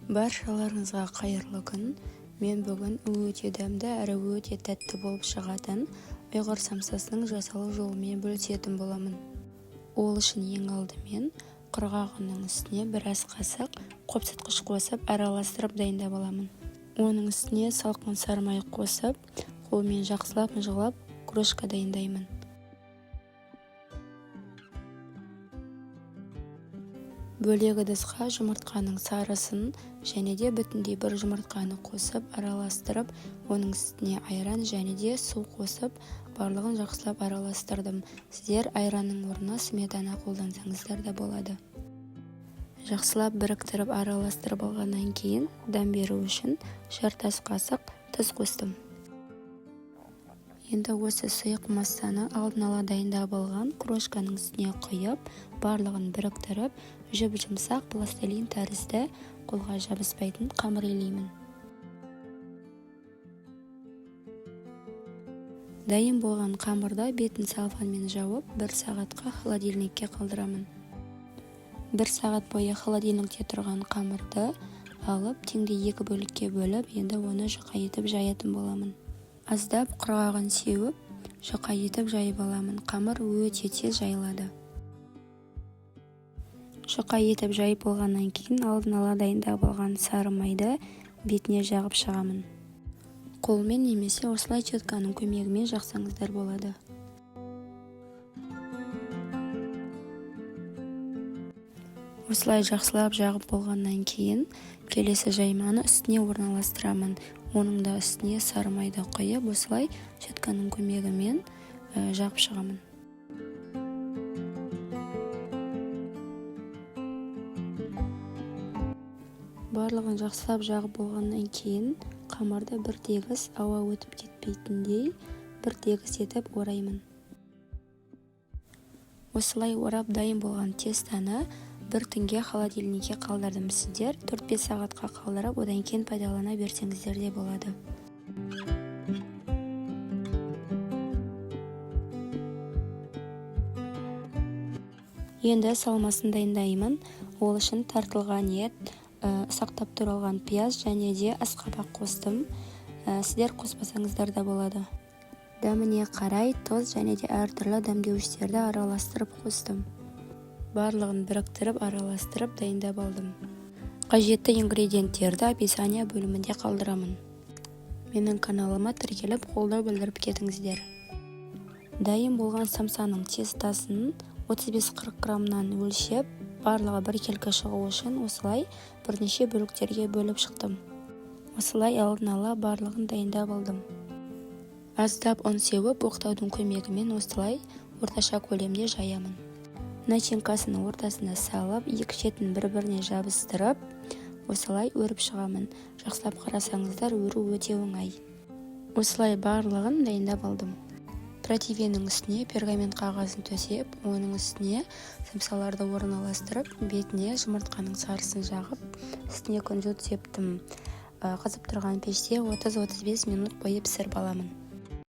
Баршаларыңызға қайырлы күн. Мен бүгін өте дәмді әрі өте тәтті болып шығатын ұйғыр самсасының жасалу жолымен бөлісетін боламын. Ол үшін ең алдымен құрғақ ұнның үстіне біраз қасық қопсытқыш қосып араластырып дайындап аламын. Оның үстіне салқын сары май қосып, қолмен жақсылап мыжғылап крошка дайындаймын. Бөлек ыдысқа жұмыртқаның сарысын және де бүтіндей бір жұмыртқаны қосып араластырып, оның үстіне айран және де су қосып, барлығын жақсылап араластырдым. Сіздер айранның орнына сметана қолдансаңыздар да болады. Жақсылап біріктіріп араластырып алғаннан кейін дәм беру үшін жарты ас қасық тұз қостым. Енді осы сұйық массаны алдын ала дайындап алған крошканың үстіне құйып, барлығын біріктіріп, жұп-жұмсақ пластилин тәрізді қолға жабыспайтын қамыр илеймін. Дайын болған қамырды бетін целлофанмен жауып, 1 сағатқа холодильникке қалдырамын. 1 сағат бойы холодильникте тұрған қамырды алып, теңдей 2 бөлікке бөліп, енді оны жұқа етіп жаятын боламын. Аздап құрғағын сеуіп, жұқа етіп жайып аламын. Қамыр өте тез жайылады. Жұқа етіп жайып болғаннан кейін алдын ала дайындап алған сары майды бетіне жағып шығамын. Қолмен немесе осылай щетканың көмегімен жақсаңыздар болады. Осылай жақсылап жағып болғаннан кейін келесі жайманы үстіне орналастырамын. Оның да үстіне сары майды құйып, осылай щетканың көмегімен жағып шығамын. Барлығын жақсылап жағып болғаннан кейін қамырды бір тегіс ауа өтіп кетпейтіндей бір тегіс етіп ораймын. Осылай орап дайын болған тестаны бір түнге холодильникке қалдырдым. Сіздер 4-5 сағатқа қалдырып, одан кейін пайдалана берсеңіздер де болады. Енді салмасын дайындаймын. Ол үшін тартылған ет, ұсақтап туралған пияз және де асқабақ қостым. Сіздер қоспасаңыздар да болады. Дәміне қарай тұз және де әртүрлі дәмдеуіштерді араластырып қостым. Барлығын біріктіріп араластырып дайындап алдым. Қажетті ингредиенттерді описание бөлімінде қалдырамын. Менің каналыма тіркеліп қолдау білдіріп кетіңіздер. Дайын болған самсаның тестасын 35-40 граммнан өлшеп, барлығы біркелкі шығу үшін осылай бірнеше бөліктерге бөліп шықтым. Осылай алдын ала барлығын дайындап алдым. Аздап ұн сеуіп, оқтаудың көмегімен осылай орташа көлемде жаямын. Начинкасын ортасына салып, екі шетін бір-біріне жабыстырып, осылай өріп шығамын. Жақсылап қарасаңыздар, өру өте оңай. Осылай барлығын дайындап алдым. Противеннің үстіне пергамент қағазын төсеп, оның үстіне самсаларды орналастырып, бетіне жұмыртқаның сарысын жағып, үстіне күнжіт септім. Қызып тұрған пеште 30-35 минут бойы пісіріп аламын.